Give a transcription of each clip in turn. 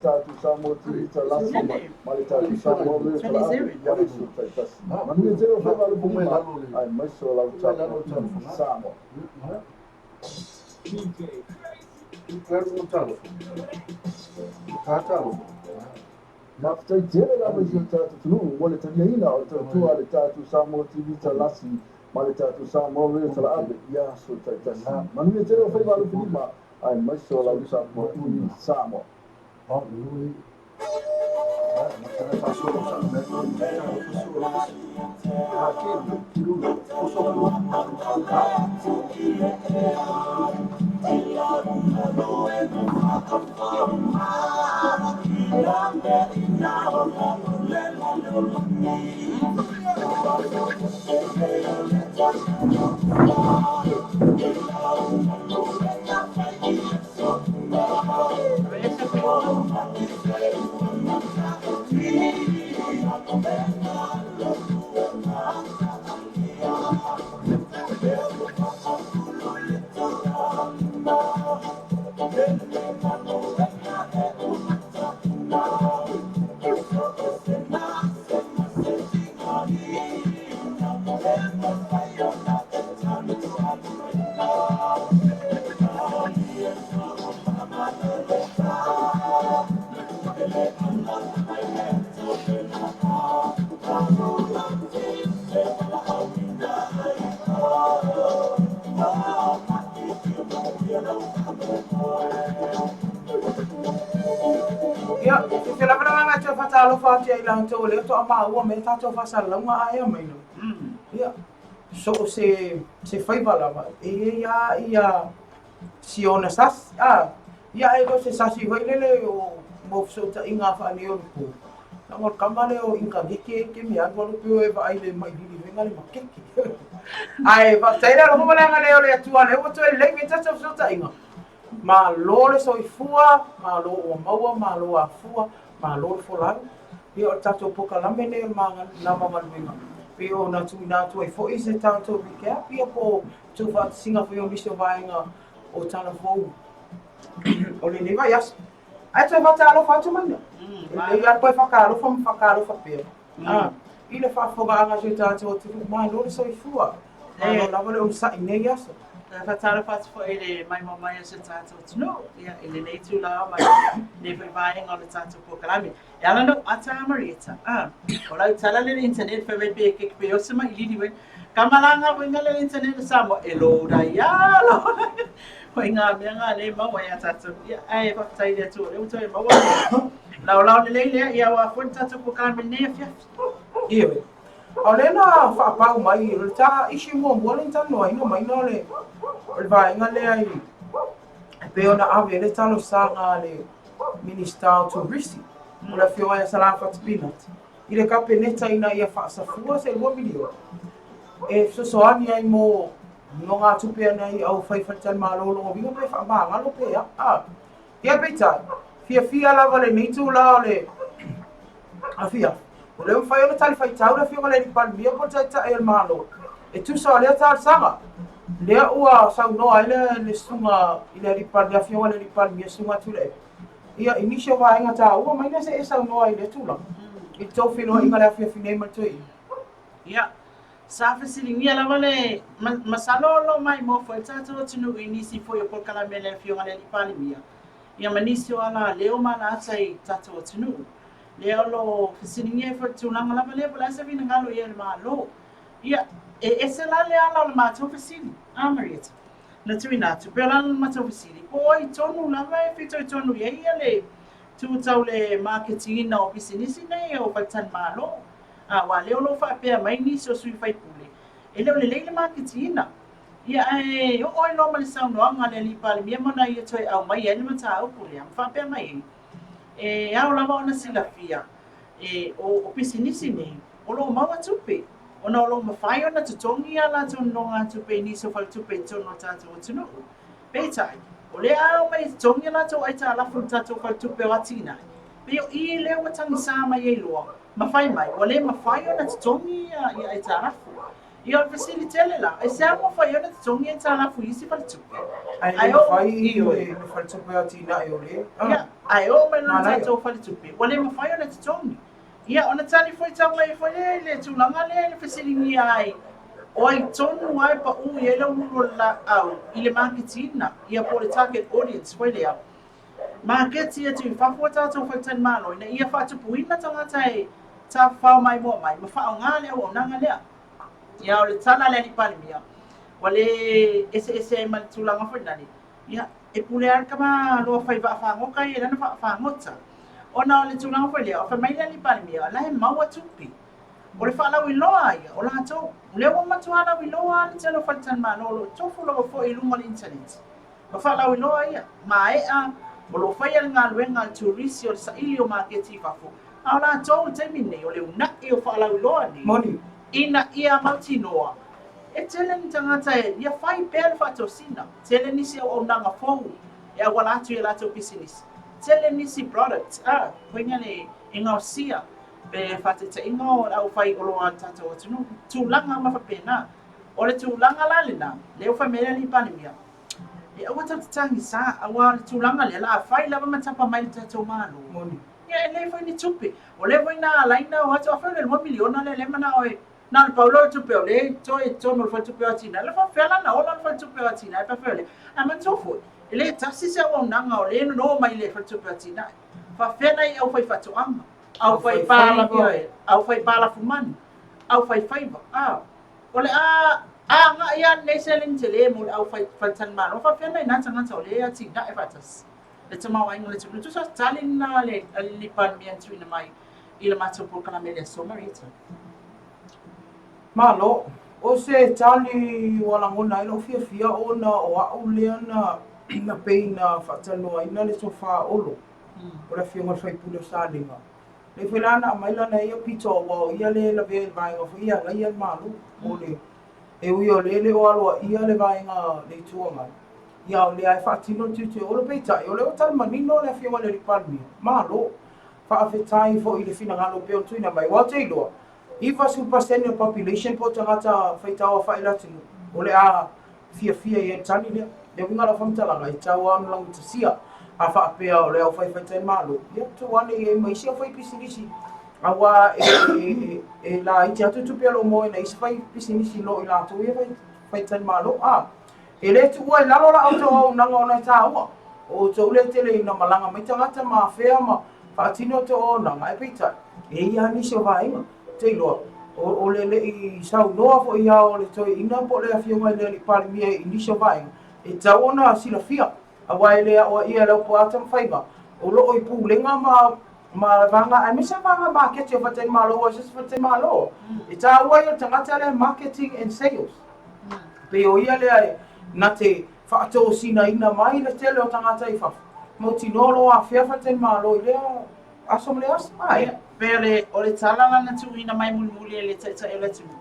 Tatou Samoa TV Talasi ma le tatou Samoa Radio Talaave i aso taitasi. Manuia tele o faiva alofa lima aemaise o lau tapuaiga Samoa. Faafetai tele lava i si o tatou atunuu mo le taliaina o le tautua a le tatou Samoa TV Talasi ma le tatou Samoa Radio Talaave i aso taitasi. Manuia tele o faiva alofa lima aemaise o lau tapuaiga Samoa. Ia, e lava le agaga e toe faatalofa atu ia i latou o lea faatoa maua mai a tatou faasalalauga aea mai loa. Ia, so o se, se faiva lava, e i ai lava ia si ona sasi, a, ia ae le o se sasi foi lele o mo fesootaiga faaneionapo. Leaga o le kama lea o initaneti e te mea alualu pei e vaai i le mailili foi na le maketi. Ae faafetai le alofa ma le agalelei o le Atua lea ua toe lelei mai tatou fesootaiga. Malo le soifua, malo ua maua, malo afua, malo le folau. Ia o le tatou polokalame lenei o le Manava Galuega, pei ona tuuina atu ai foi se tatou recap ia po o tuufaatasiga foi o nisi o vaega o Talafou o lenei vaiaso. Ae toe faatalofa atu Maina. E lelei lava le toe faatalofa ma faatalofa pea. I le faafofogaaga a si o tatou atunuu, malo le soifua, malo lava le onosai i nei aso. E faatalofa atu foi i le maimoa mai o si o tatou atunuu i lenei itula ma lenei foi vaega o le tatou polokalame. E ala ona ou ata a Marietta, a, o lau tala lea i le internet fai mai pe keke pe oso mai lili wai. Ka malanga foi nga le internet o Samoa e load ai a load ai. Foi ngā mea ngā le maua ia tātou. Ia, ae faafetai i le Atua o lea ua toe maua le laolao lelei lea, ia aua foi le tatou polokalame i lenei afiafi. Ioe. O lea na faapau mai, o le ta issue muamua lea na talanoaina mai na o le, o le vaega lea i, e pei ona ave ai le talosaga a le Minisita o Turisi, o le Afioga ia Salafati Pinati, i le Kapeneta ina ia faasafua se $2 miliona e fesoasoani ai mo nogatupe a nai au fai faletalimalo o lona uiga pe faamagalo pe a. A. Ia peitai, fiafia lava lenei itula o le afiafi, ua le mafai ona talifuaitau le Afioga i le Alii Palemia po o le Taitai o le Malo e tusa o lea talosaga. Lea ua saunoa ai le, le susuga i le Alii Palemia, le Afioga i le Alii Palemia, Susuga Tuilaepa, ia i nisi o vaega taua mai lea se i e saunoa ai i lea tulaga. I le tou feiloaiga i le afiafi nei ma le toeaina. Ia, sa fesiligia lava le, masalo o lo o maimoa foi le tatou atunuu i nisi foi o polokalame a le Afioga i le Alii Palemia, ia ma nisi o alaleo ma alaata i tatou atunuu. Lea o lo o fesiligia ai foi le tulaga lava lea po o le a se finagalo i ai o le Malo. Ia, e ese la le ala o le matou fesili, a Marietta? Na tuuina atu, pei o le ala o le matou fesili, po o ai tonu lava e fitoitonu i ai ia le tu tau le maketiina o pisinisi nei o faletalimalo. A, aua lea o lo o faapea mai nisi o sui faipule, e le o lelei le maketiina. Ia, ae oo ai loa ma le saunoaga a le Alii Palemia ma ona ia toe aumaia ai le mataupu lea, ma faapea mai ai, E ao lava ona silafia, e, o, o pisinisi nei, o lo o maua tupe, ona o lo o mafai ona totogi a latou nonogatupe i nisi o faletupe i totonu o le tatou atunuu. Peitai, o lea a omai e totogi a latou aitalafu i le tatou faletupe o atinae, pei o i lea ua tagisa mai ai loa, ma fai mai, ua le mafai ona totogi ia aitalafu. Ia, o le fesili tele la, aisea ua mafai ai ona totogi aitalafu i isi faletupe? Ae le mafai i le faletupe atinae o le. Ia, ae oo mai loa i le tatou faletupe, ua le mafai ona totogi. Ia, ona tali fuaitau mai ai foi lea i le tulaga lea i le fesiligia ai, o ai tonu lava e pau i ai le uluulu o le laau i le maketiina, ia po o le target audience foi lea, maketi atu i fafo a tatou faletalimalo ina ia faatupuina tagata e tafafao maimoa mai ma faaaoga le auaunaga lea. Ia, o le tala a le Alii Palemia, ua le eseese ai ma le tulaga foi lale, Ia, e pule lava le tamaloa fai vaa fagota ia i lana vaa fagota. Ona o le tulaga foi lea, fai mai le Alii Palemia, o la e maua tupe. O le faalauiloa a ia, o latou. O lea ua matua lauiloa lava le tele o faletalimalo o lo o tofu lava foi i luga o le internet. Ma faalauiloa ia, maea, o lo o faia le galuega a le turisi o le saili o maketi i fafo, a o latou i le taimi lenei, o le una'i o faalauiloa nei, Moni. ina ia mautinoa E tele ni tagata e ia fai pea le faatosina, tele nisi auaunaga fou e auala atu i a latou pisinisi, tele nisi products a koina le e gaosia pe faataitaiga o le aufai oloa a le tatou atunuu, tulaga uma faapena. O le tulaga la lena, lea ua fai mai ai le Alii Palemia, e aua tatou te tagisa, aua o le tulaga lea, o le a fai lava ma tapa mai le tatou Malo. Moni. Ia e leai foi ni tupe. O lea foi na ala ai ona o atu, afai o le $2 miliona lea lea e manao e Na o le pau lea o le tupe o lea e totoe i totonu o le faletupe o atinae. Le faapefea la ona ola le faletupe o atinae pe afai o lea. Ae manatua foi, e le tasi se auaunaga o lea e nono mai le faletupe o atinae. Faapefea nai aufaifaatoaga, aufaipalafumanu, aufaifaiva, a. O le a agai lava lenei seleni tele mo le aufai faletalimalo. Faapefea nai na tagata o lea e atinae faatasi le tamaoaiga o le atunuu. Tusa o se tali lena a le Alii Palemia na tuuina mai i le matou polokalame i le Aso Marieta. Malo. O se tali ua lagona ai lou fiafia ona o a'u lea na na pei na faatalanoaina le tofa Olo, o le afioga i le sui usufono o Salega. Lea foi la na aumai lana ia pito aua o ia lea e lavea i le vaega foi ia e agaia le Malo. O le, e ui o lea e le o aloaia le vaega le Itu Agai, ia a o lea lava e faatino le tiute o Olo. Peitai, o lea ua tali manino le afioga i le Alii Palemia, Malo. Faafetai foi i le finagalo pei ona tuuina mai, aua ou te iloa, 90% o le population po o tagata faitau aofai i le atunuu, o le a fiafia i ai i le tali lea. Le uiga o lau faamatalaga, e tatau lava ona laugatasia. A faapea o le aufaifaitaimalo, ia tuu ane i ai ma isi aufaipisinisi, aua e laiti atu tupe o lo o maua e isi faipisinisi i lo i latou ia faitalimalo. A E le tuua i lalo la outou auaunaga ona e taua. O outou lea e tele ina malaga mai tagata ma afea ma faatino outou auaunaga, ae peitai, e i ai lava nisi o vaega, ou te iloa, o le le i saunoa foi ia o le toeaina po o le afioga i le Alii Palemia i nisi o vaega, e tatau ona silafia, aua e le aoaia e Laupua Tamafaiga, o lo o i pulega ma ma vaega aemaise lava vaega maketi o faletalimalo aua so o se faletalimalo e taua ia o le tagata lea marketing and sales. Pei o ia lea e na te faatosinaina mai le tele o tagata i fafo, mautinoa o lo o afea faletalimalo i lea aso ma lea aso. Ae. Ia, pei o le, o le tala la na tuuina mai mulimuli e le Taitai o le atunuu,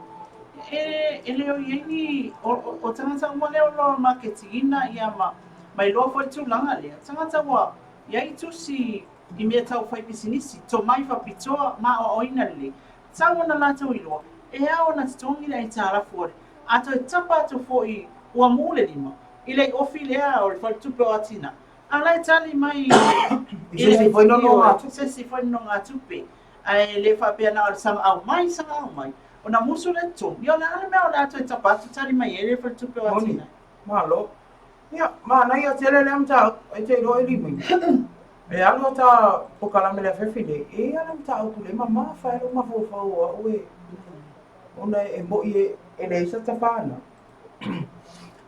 e, e le o i ai ni, o, o, o tagata uma lea o lo o maketiina ia ma, ma iloa foi le tulaga lea, tagata ua i ai tusi i mea tau fai pisinisi, tomai faapitoa ma aoaoina lelei, Tatau ona latou iloa, e ao ona totogi le aitalafu a le, a toe tapa atu foi ua mu le lima, i le ofi lea o le faletupe o Atinae, a la e tali mai i se isi foi nonogatupe. Se isi foi nonogatupe. Ae le faapea na o le saga aumai, saga aumai, ona musu lea totogi, ia o le a le mea o le a toe tapa atu tali mai ai le faletupe o Atinae. Malo. Ia, manaia tele lea mataupu, e te iloa e Limuina. E alu a ta polokalame i le afiafi nei, e i ai lava le mataupu lea e mamafa ai lou mafaufau o au e, ona e moni e leai se tafana.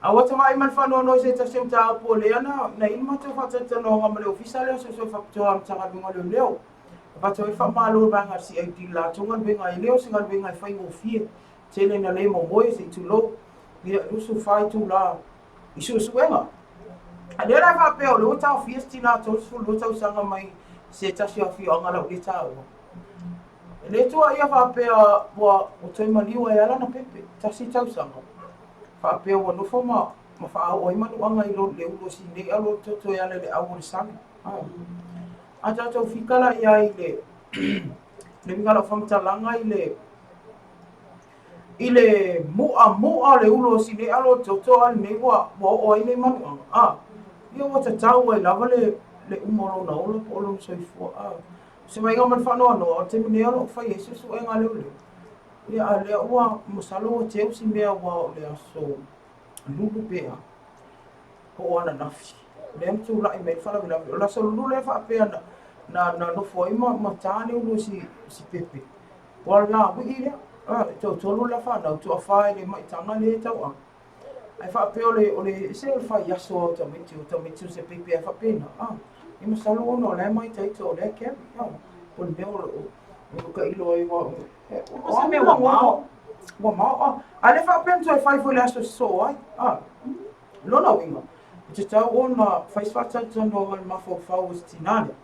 A ua ta vaai ma le faanoanoa i se tasi o mataupu o lea na i ai le matou faatalatalanoaga ma le Ofisa lea o Suesue Faapitoa a le Matagaluega o Leoleo. Avatu ai le faamalo i le vaega a le CID i le latou galuega, e le o se galuega e faigofie, tele ina le momoe se i tulou, ia 24 itula i suesuega. A lea la e faapea o lea ua taofia se tina 32 tausaga mai se tasi o afioaga la ua le taua. E le tuuaia faapea ua toe maliu ai lava lana pepe, tasi tausaga, faapea ua nofo ma ma faaoo ai manuaga i lo le ulu o Sinei a lo toto e ala i le au o le sami. A tatou fika la i ai i le le uiga o lau faamatalaga i le I le muʻamuʻa o le ulu o Sineʻa lo toto a lenei ua ua oo ai nei manuʻaga, a ia ua tatau ai lava le le uma o lona ola po o lona soifua, a o se vaaiga ma le faanoanoa, o le taimi nei o lo o fai ai suesuega a leoleo, ia a lea ua masalo ua teu si mea ua o le aso Lulu pe a, po o ananafi, lea na tulai mai ai le faalavelave. O le aso Lulu lea faapea na, na, na nofo ai ma, ma ta le ulu o si, si pepe. Ua le lawii lea, a, e toatolu le la fanau, toafa i le maitaga lea e tauaga. Ae faapea o le, o le, ese o le faiaso o tamaiti, o tamaiti o se pepe a faapena, a, e masalo ona o la e maitaita o lea e carry, a, o le mea o, o, o tailo ai, ua, O se mea ua mao. Ua mao, a. A le faapea na toe fai foi i le aso e sosoo ai, a. Lona uiga, e tatau ona fai se faatalatalanoaga i le mafaufau o si tinā lea,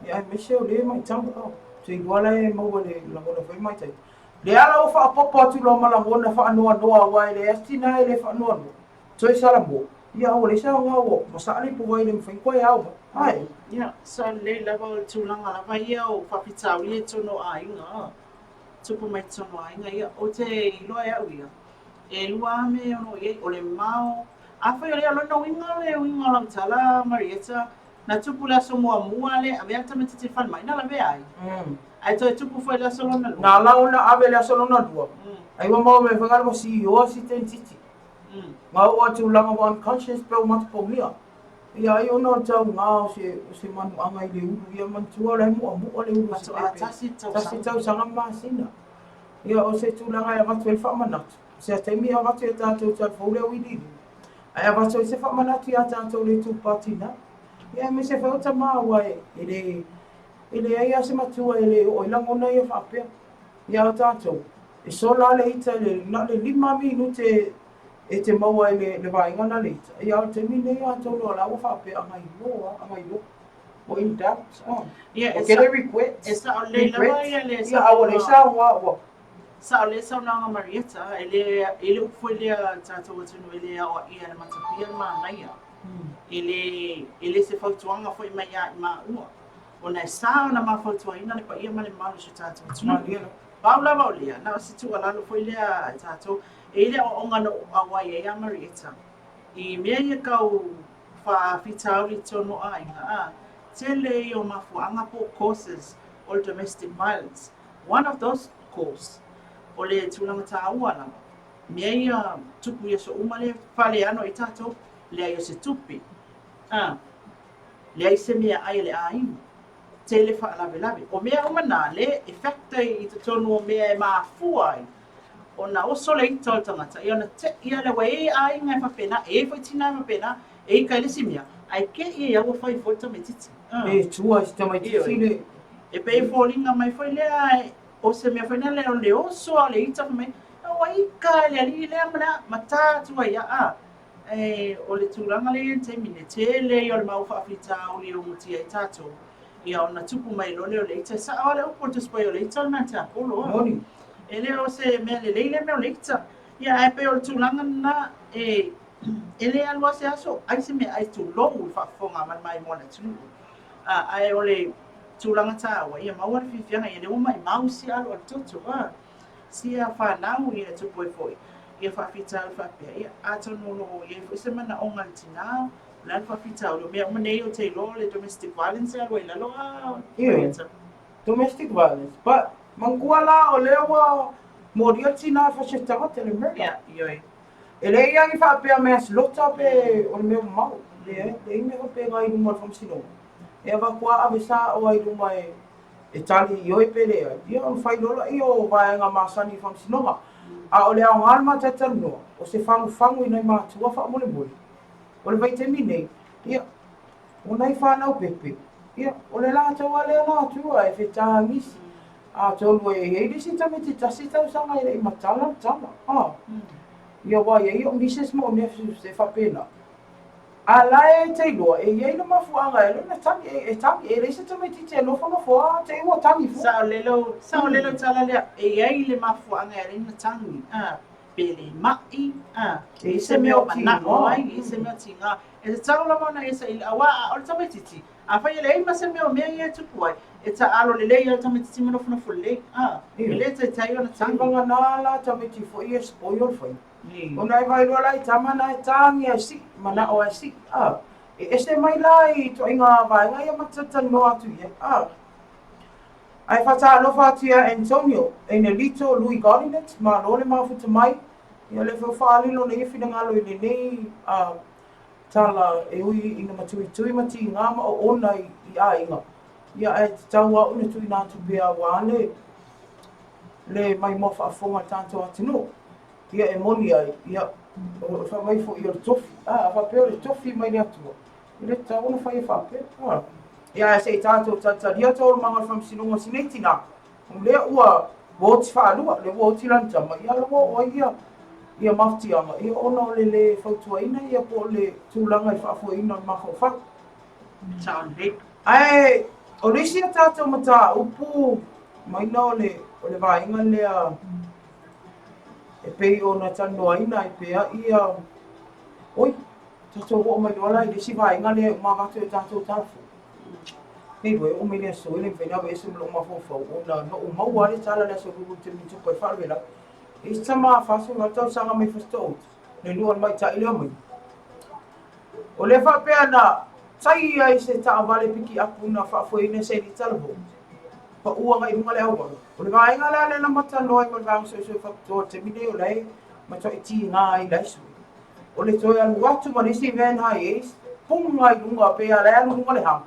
ia aemaise o lea e maitau, a. Ou te iloa la e maua i le lagona foi maitaita. Lea la ua faaopoopo atu loa ma lagona faanoanoa aua e leai lava se tinā e le faanoanoa. Toe salamo, ia ua leai se aoga ua masaa le ipuvai e le mafai ona toe ao mai. Ae. Ia, sa lelei lava o le tulaga lava ia o faafitauli i totonu o aiga, a. Tupu mai totonu o aiga ia. Ou te iloa e au ia, e lua lava mea e ono i ai, o le mao. Afai o lea, o lona uiga le uiga o lau tala Marietta, na tupu i le aso muamua le avea le tamaitiiti i le falemai, na lavea ai. Ae toe tupu foi i le aso lona lua. Na ala ona ave i le aso lona lua, ai ua maua mai foi ngā ua CEO si tamaitiiti. Ngā oo atu tulaga ua unconscious pe ua matapogia. Ia ai ona o le taugā o se, o se manuaga i le ulu ia manatua o la e mu'amu'a le ulu o se pepe. Tasi tausaga ma masina. Ia o se tulaga e avatu ai le faamanatu, o se taimi e avatu ia tatou talafou le auiliili, ae avatu ai se faamanatu iā tatou le itupa tinā. Ia aemaise foi o tamā aua e le, e leai lava se matua e le oo ai lagona ia faapea. Ia a o tatou, e sola lava le ita i le, na o le 5 minute e te maua ai le, le vaega na le ita. Ia, o le taimi nei atonu o la ua faapea a gailoa, a gailoa. Ua in doubt. Oh. Ia, Ua e kele sa, regret. e sao lelei lava Regret. ia le Ia, a ua leai saunoaga. sa ua, ua. Sao lelei saunoaga Marietta, e le, e le upu foi lea a le tatou atunuu e le aoaia e le matapia le manaia. E le, e le se fautuaga foi mai ia i maua, ona e sa ona mafautuaina le paia ma le mamalu o si o tatou atunuu. Malie lava. Pau lava o lea, na o se tuualalo foi lea a tatou, E i ai le aoaoga na ou auai ai a Marietta i mea ia tau faafitauli i totonu o aiga, a, tele ia o mafuaaga po o causes o le domestic violence. One of those cause, o le tulaga taua lava, mea ia tupu i aso uma lea e faleano ai tatou, leai o se tupe, a, leai se meaai a le aiga, tele faalavelave. O mea uma na lea e factor i totonu o mea e mafua ai ona oso le ita o le tagata, ia ona te'i lava lea, ua i ai aiga e faapena, e i ai foi tina e faapena, e ika i le isi mea, ae te'i ai ua fai foi le tamaitiiti. E tua i se tamaitiiti le... E pei e foliga mai foi lea, o se mea foi lea o le oso lava o le ita fai mai, ua ika e le alii lea ma le a, ma ta atu ai lava. A, o le tulaga lea e i ai i le taimi nei, tele ia o le mau faafitauli e ogatia ai tatou, Ia ona tupu mai loa lea o le ita. E sao lava le upu o le Tusi Paia o le ita o le mea tiapolo. Moni. E le o se mea lelei lea mea o le ita. Ia ae pei o le tulaga lena e e le alu lava se aso ai se meaai tulou le faafofoga mai le maimoa a le atunuu. A, ae o le tulaga taua, ia maua le fiafiaga, ia lea ua maimau sia aloalo toto, a, sia fanau ia e tupu ai foi ia faafitauli faapea. Ia atonu o lo o i ai foi se manaoga i le tina O le a le faafitauli? O mea uma nei ou te iloa o le domestic violence e alu ai i lalo a Ioe, domestic violence but manatua la o lea ua molia le tina e fai se tagata le murder. Ia, ioe. E leai lava ni faapea manslaughter pe o le mea ua mau. Leai, leai mea faapena i luma o le faamasinoga. E avatu lava ave sao lava i luma e e tali ioe pe leai, ia ona fai loa lea o vaega masani i faamasinoga. A o le aoga o le mataitalanoa, o se fagufagu i nai matua faamolemole. O le vaitaimi nei, ia, o nai fanau pepe, ia, o le latou lava lea natura e fetā nisi. Atonu e i ai le isi tamaiti tasi tausaga e le i matala le tala, a. Ia, aua e i ai ou nieces ma ou nephews e faapena. A la e te iloa, e i ai le mafuaaga e ala ai ona tagi, e tagi, e leai se tamaitiiti e nofonofo lava te i ua tagi foi. Saolele, saolele lau tala lea, e i ai le mafuaaga e ala ai ona tagi, a. pe le maʻi, a, e se mea o manao ai, e se mea o tiga. E tatau lava ona e saili, aua a o le tamaitiiti, Afai e leai ma se mea o mea ia e tupu ai, e taalo lelei lava le tamaitiiti ma nofonofo lelei, a, e le taitai ona tagi. Seivagana la tamaiti foi ia spoil fai. Ona e vaai loa la i tama na e tagi a e sii, manao a e sii, a. E ese mai la i ituaiga vaega ia ma te talatalanoa atu i ai, a. Ae faatalofa atu ia Antonio, Enelito Lui Golinet, malo le mafuta mai, ia o lea foi ua faaali lona ia finagalo i lenei a, tala e ui ina matuitui ma tigā ma oona i aiga, ia ae tatau lava ona tuuina atu pea aua le le maimoa faafofoga a le tatou atunuu. Ia e moni ai, ia o fai mai foi o le tofi, a, a faapea o le tofi mai le Atua, e le tatau ona fai e faapea. A. Ia ae se i tatou talitalia taualumaga o le faamasinoga o si nei tinā, o lea ua ua oti faalua, lea ua oti lana tama, ia la ua oo ai ia ia mafatiaga, ia ona o le lē fautuaina ia po o le tulaga i le faafoeina o le mafaufau. Sao lelei. Ae o le isi a tatou mataupu maina o le o le vaega lea e pei ona talanoaina ai pea ia oi tatou oo mai loa la i le isi vaega lea e uma avatu e tatou tala fou. Nei loa e oo mai le aso e le mafai ona aveese ma lou mafaufau ona na ou maua lava le tala i le aso Lulu i le taimi na tupu ai le faalavelave. E i ai si tama 48 tausaga mai Fasitoouta, le nuu o le matai lea mai. O lea faapea na tai ai se taavale pikiapu na faafoeina e se alii talavou, pau agai i luga le auala. O le vaega la lea na matalanoa ai ma le Vaega Suesue Faapitoa i le taimi nei o la e matuai tiga ai la e sui. O le toe alu atu ma le isi van Hiace, puga i luga pei lava la e alu i luga le hama.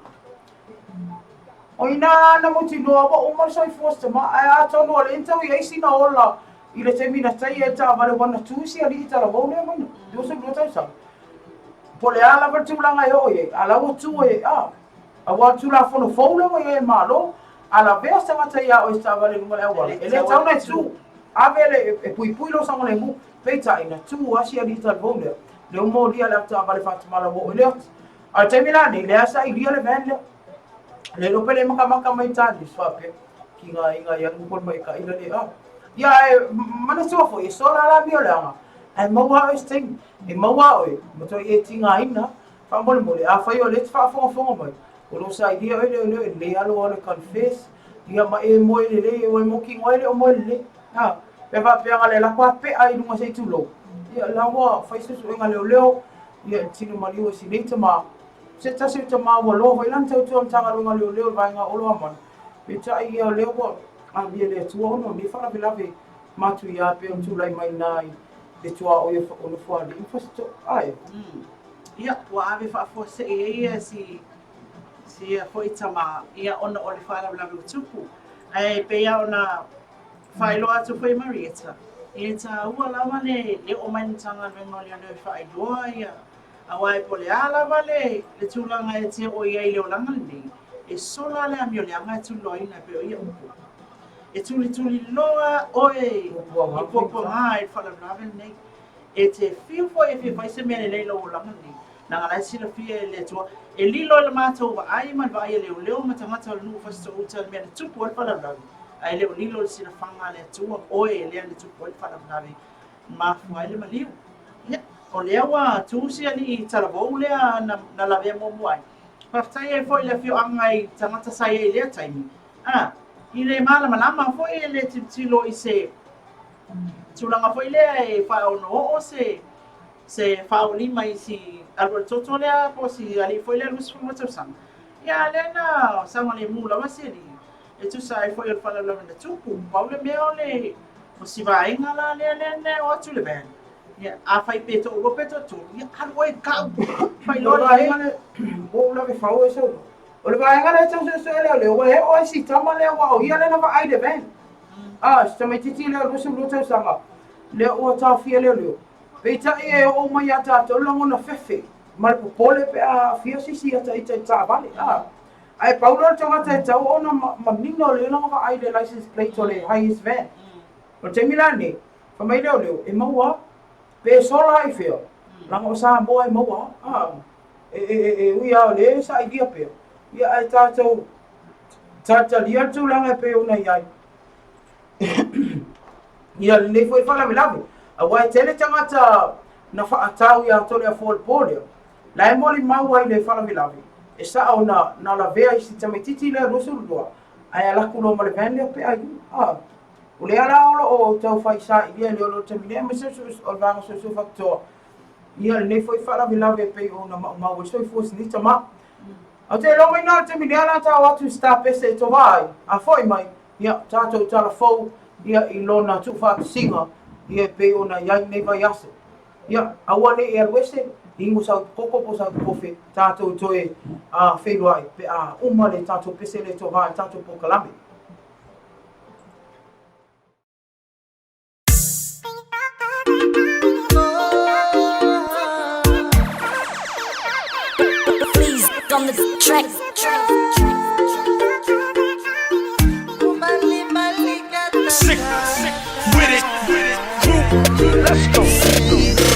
O ina na mautinoa ua uma le soifua o si tama, ae atonu o lea na tau i ai sina ola i le taimi na tai ai le taavale ua na tu si alii talavou lea maina, 22 tausaga. Po o le a lava le tulaga e oo i ai, a la ua tu ai, a, aua o le Tulafono fou lea ua i ai e le Malo, a lavea se tagata iā oe i se taavale i luga o le auala, e le tatau ona e tu, ave le, e puipui lou saogalemu. Peitai, na tu lava si alii talavou lea, lea ua molia le avetaavale faatamala ua oo i le oti. A o le taimi la nei, lea sa ilia le van lea. Le iloa pe le makamaka mai ta news faapea, kigaina ia alu ko le maitaʻi la le a. Ia ae manatua foi, e sola la amio leaga, ae maua oe i se taimi. E maua oe, matuai e tigaina, faamolemole, afai o lea e te faafogafoga mai, o lo o sailia oe leoleo e lelei lava lou alu e confess, ia ma e moe lelei, aua e mautinoa e le o moe lelei. A, pe faapea na le alu atu lava pea i luga se i tulou, ia la ua fai suesuega leoleo, ia i le tino maliu o si nei tama. Se tasi o tama ua loa foi lana tautua i le Matagaluega o Leoleo i le vaega o Olo Amanu, peitai ia o lea ua amia e le Atua ona o nei faalavelave matuia pei ona tulai mai ina i le tuaoi o Nofoalii ma Fasitoouta. Ae. Ia, ua ave faafuasei ai ia si si ia foi tama, ia ona o le faalavelave ua tupu. Ae pei lava ona faailoa atu foi e Marietta, e taua lava le le oo mai le Matagaluega o Leoleo e faailoa ia aua e po o le a lava le le tulaga e te oo i ai i le olaga lenei, e sola le amioleaga e tuliloaina e pei o ia upu. E tulituliloa oe i puapuaga i le faalavelave lenei. E te fiu foi e fia fai se mea lelei i lou olaga lenei, leaga la e silafia e le Atua, e lilo i le matou vaai ma le vaai a leoleo ma tagata o le nuu Fasitoo-uta le mea na tupu ai le faalavelave, ae le o lilo i le silafaga a le Atua oe lea na tupu ai le faalavelave na mafua ai le maliu. Ia, o lea ua tu si alii talavou lea na, na lavea muamua ai. Faafetai ai foi i le afioaga i tagata sa i ai i lea taimi, a, i le malamalama foi e le tilotilo i se tulaga foi lea e faaonooo se se faaolima i si alualu toto lea po o si alii foi lea 22 tausaga. Ia, lea na saogalemu lava si alii e tusa ai foi o le faalavelave na tupu. Pau le mea o le o si vaega la lea lea na oo atu le van. Ia, afai pe toalua pe toatolu, ia alu oe kau. Faailoa O le vaega lea, ua ou lave fau ai sau. O le vaega lea e tau suesue lea, lea ua e oo ai si tama lea aua o ia lea na vaai i le van. A, si tamaitiiti lea o 22 tausaga, lea ua taofia leoleo. Peitai e oo mai ia tatou le lagona fefe ma le popole pe a aafia se isi ata ita i taavale. A, ae pau lea o le tagata e tatau ona manino lelei lana vaai i le license plate o le highest van. O le taimi la lenei, fai mai leoleo, e maua pe sola i fea, leaga o Samoa e maua. A, e, e, e, e ui lava o lea e sailia pea, ia ae tatou talitalia le tulaga e pei ona i ai. Ia lenei foi faalavelave, aua e tele tagata na faatau ia Toleafoa i le po lea, la e molimau ai i le faalavelave. E sa'o na na lavea i si tamaitiiti lea 22, ae alu atu loa ma le van lea pe ai, a. O lea la o lo o tau fai sailia e leoleo i le taimi nei, aemaise o le Vaega Soisoi Faapitoa, ia lenei foi faalavelave e pei ona maumau ai le soifua o si nei tama. Ae ou te iloa mai na i le taimi nei o le a ta o atu i se tapese e tova ai, a foi mai, ia, tatou tala fou ia i lona tuufaatasiga ia e pei ona i ai lenei vaiaso. Ia, aua ne i alu ese, inu sau koko po o sau kofe, tatou toe feiloai pe a uma le tatou pese lea e tova ai le tatou polokalame. Please on the track. Sick with it. Crew. Let's go. Sick with it.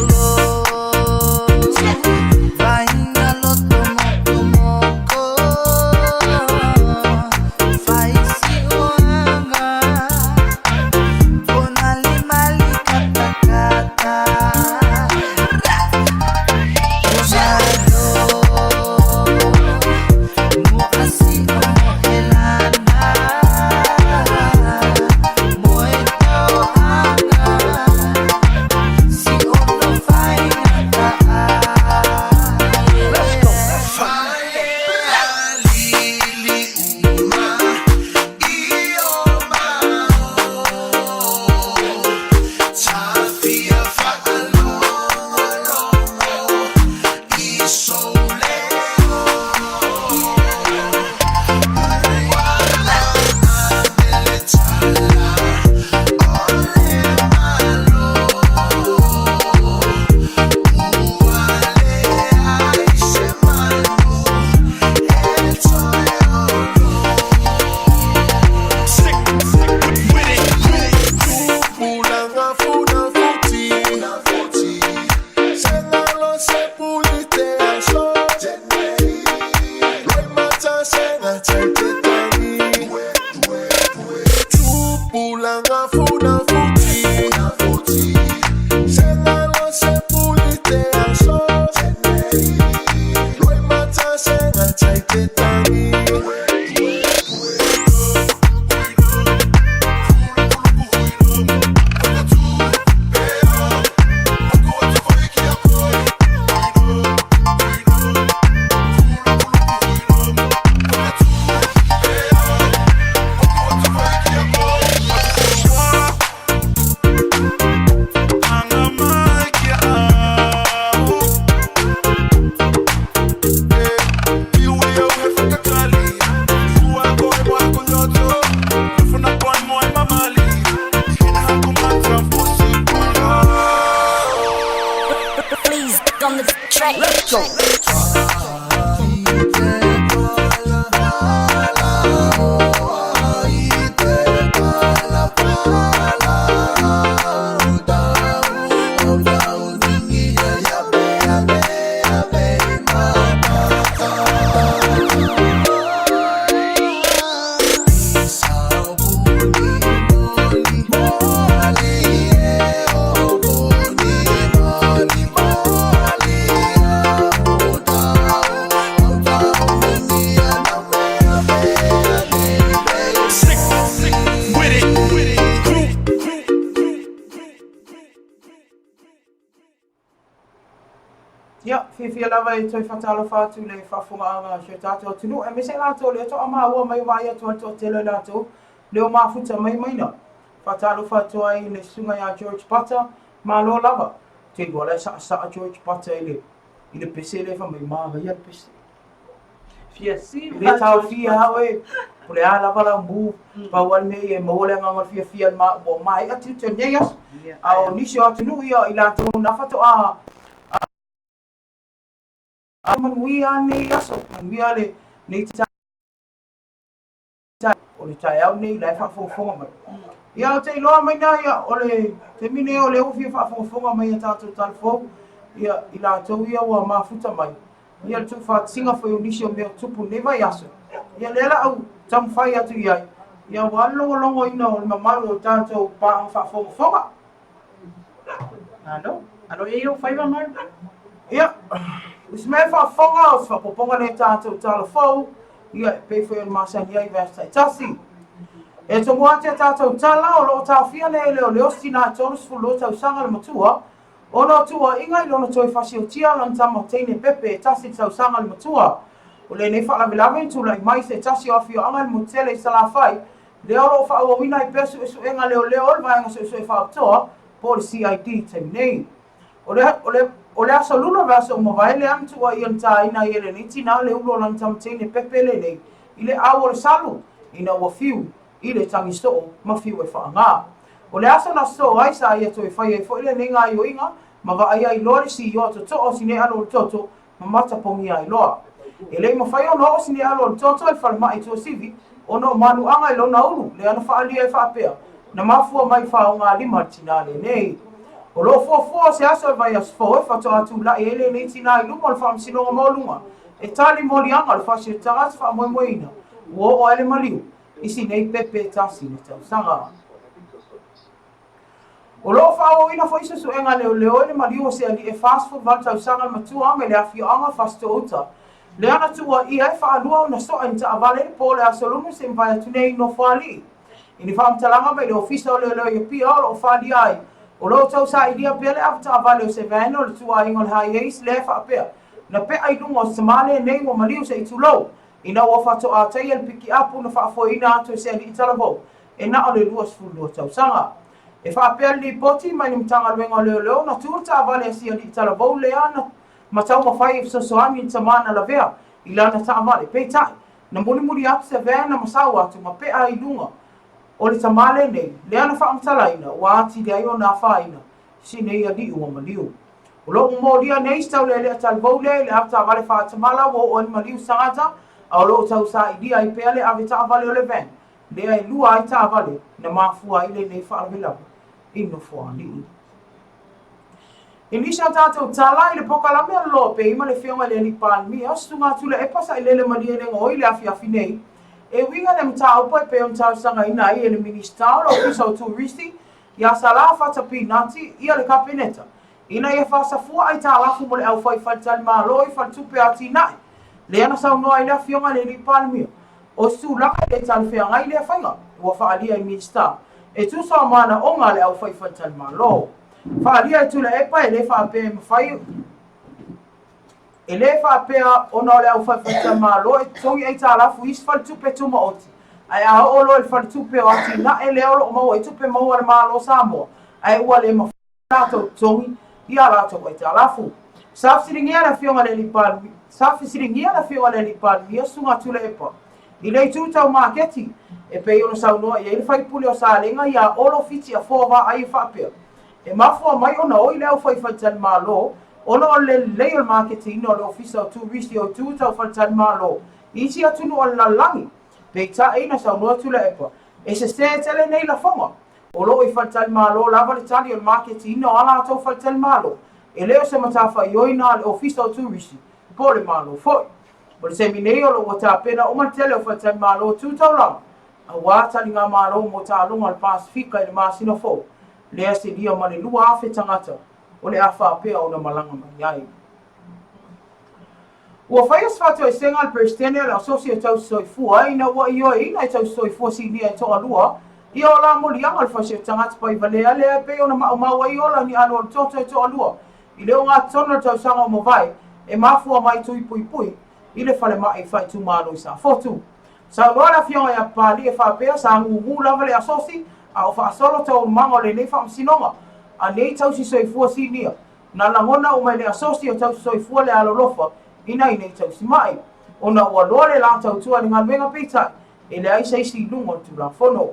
Take it down. Please on the track. Let's go. Sick with it. Crew. Ia, fiafia lava e toe faatalofa atu i le faafofogaaga a si o tatou atunuu, aemaise i latou o lea toa maua mai vaai atu ai le toatele o i latou lea o mafuta mai maina. Faatalofa atu ai i le susuga ia George Butter, malo lava. Ou te iloa la e saasaa George Butter i le, i le pese lea fai mai, manaia le pese. Fia E siva le George taofia Butter. lava oe, po o le a lava lau move, pau lava le mea ia e maua le agaga o le fiafia i le ma, ua maea tiute o lenei aso. Ia, A ae o nisi o atunuu ia, i latou na faatoa manuia lava lenei aso, manuia lenei o le taeao lenei la e faafogafoga mai. Ia, ou te iloa mai na, ia, o le taimi lenei o lea ua fia faafogafoga mai a tatou talafou, ia, i latou ia ua mafuta mai, ia, le tuufaatasiga foi o nisi o mea o tupu i lenei vaiaso, ia, lea la au taumafai atu i ai, ia, aua le logologoina o le mamalu o tatou paaga faafogafoga. Malo. Alo e i ou faiva, Maru. Ia. O se mea e faafofoga, o se faaopoopoga lea i tatou tala fou, ia, e pei foi ona masani ai i vaiaso taitasi. E tomua atu i a tatou tala, o lo o taofia nei e leoleo se tina e 32 tausaga le matua, ona o tuuaiga i lona toe fasiotia lana tama teine pepe e tasi le tausaga le matua. O lenei faalavelave na tulai mai i se tasi o afioaga i le motu tele i Salafai, lea o lo o faaauauina ai pea suesuega leoleo a le Vaega Suesue Faapitoa po o le CID i le taimi nei. O le, o le, o le aso Lula o le vaiaso ua mavae lea na tuuaia na taina ai e lenei tinā le ulu o lana tama teine pepe lenei i le au o le salu ina ua fiu i le tagi soo ma fiu e faagā. O le aso na sosoo ai sa ia toe fai ai foi lenei gaoioiga ma vaaia ai loa le siioa totoa o Sinealu o le toto ma matapogia ai loa. E le i mafai ona oo Sinealu o le toto i le falemai i Tuasivi ona o manuaga i lona ulu lea na faaalia ai faapea, na mafua mai i faogalima a le tinā lenei. O lo o fuafua o se aso e vaiaso fou e faatoa tulai ai lenei tinā i luma o le Faamasinoga Maualuga e tali moliaga o le fasiotanga se faamoemoeina ua oo ai le maliu i si nei pepe tasi le tausaga. O lo o faaauauina foi suesuega a leoleo i le maliu o se alii e 48 tausaga le matua mai le afioaga o Fasitoouta, lea na tuuaia e faalua ona soa i ni taavale i le po o le Aso Lulu se i mavae atu nei i Nofoalii. I ni faamatalaga mai le Ofisa o Leoleo i Apia o lo o faaalia ai, o lo o tausailia pea le avetaavale o se van o le ituaiga o le Hiace lea e faapea na pea i luga o se tama lenei ua maliu se i tulou ina ua faatoa taia le pikiapu na faafoeina atu e se alii talavou e na o le 22 tausaga. E faapea le lipoti mai le Matagaluega o Leoleo na tu le taavale a si alii talavou lea na ma taumafai e fesoasoani i le tama na lavea i lana taavale. Peitai, na mulimuli atu se van na masau atu ma pea i luga o le tama lenei, lea na faamatalaina ua atili ai ona afaina si nei alii ua maliu. O lo o momolia nei se taulealea talavou lea i le avetaavale faatamala ua oo ai le maliu tagata, a o lo o tausailia ai pea le avetaavale o le van lea e lua ai taavale na mafua ai lenei faalavelave i Nofoalii. I nisi o tatou tala i le polokalame o le Loa Pei ma le Afioga i le Alii Palemia, Susuga Tuilaepa Sailele Malielegaoi i le afiafi nei, e uiga i le mataupu e pei ona talosagaina ai e le Minisita o le Ofisa o Turisi ia Salā Fata Pinati ia le Kapeneta ina ia faasafua aitalafu mo le aufai faletalimalo i faletupe atinae, lea na saunoa ai le Afioga i le Alii Palemia, o se tulaga e le talafeagai lea faiga ua faaalia e Minisita e tusa o manaoga a le aufai faletalimalo. Faaalia e Tuilaepa e le faapea e mafai E le faapea ona o le aufai faletalimalo e totogi aitalafu i isi faletupe tumaoti, ae a oo loa i le faletupe o atinae lea o lo o maua ai tupe maua a le Malo o Samoa, ae ua le mafai latou totogi i a latou aitalafu. Sa fesiligia le Afioga i le Alii Palemia, sa fesiligia le Afioga i le Alii Palemia, Susuga Tuilaepa, i le itu tau maketi, e pei ona saunoa i ai le faipule o Salega ia Olo Fiti Afoa Vaai e faapea, E mafua mai ona oi le aufai faletalimalo ona o le lelei o le maketiina o le Ofisa o Turisi o itu tau faletalimalo i isi atunuu o le lalolagi. Peitai, na saunoa Tuilaepa, e sese tele nei lafoga. O lo o i faletalimalo lava le tali o le maketiina o a latou faletalimalo, e le o se matafaioi a le Ofisa o Turisi po o le Malo foi. O le taimi nei o lo o ua tapena uma le tele o faletalimalo tu taulaga aua taligamalo mo taaloga o le Pasefika i le masina fou lea silia ma le 2,000 tagata o le a faapea ona malaga mai ai. Ua faia se faatoesega a le Peresetene o le Asosi o Tausisoifua ina ua ioeina e tausisoifua sinia e toalua ia o la moliaga o le fasi o tagata paivalea lea e pei ona maumau ai ola ni alo o le toto e toalua i le ogatotonu o le tausaga ua mavae e mafua mai tui puipui i le falemai faaitumalo i Safotu. Saunoa le Afioga ia Papalii e faapea sa gugu lava le Asosi a o faasolo taualumaga o lenei faamasinoga a nei tausisoifua sinia Na lagona uma e le Asosi o Tausisoifua le alolofa i nai nei tausimai, ona ua loa le la tautua i le galuega peitai, e leai se isi i luga o le Tulafono.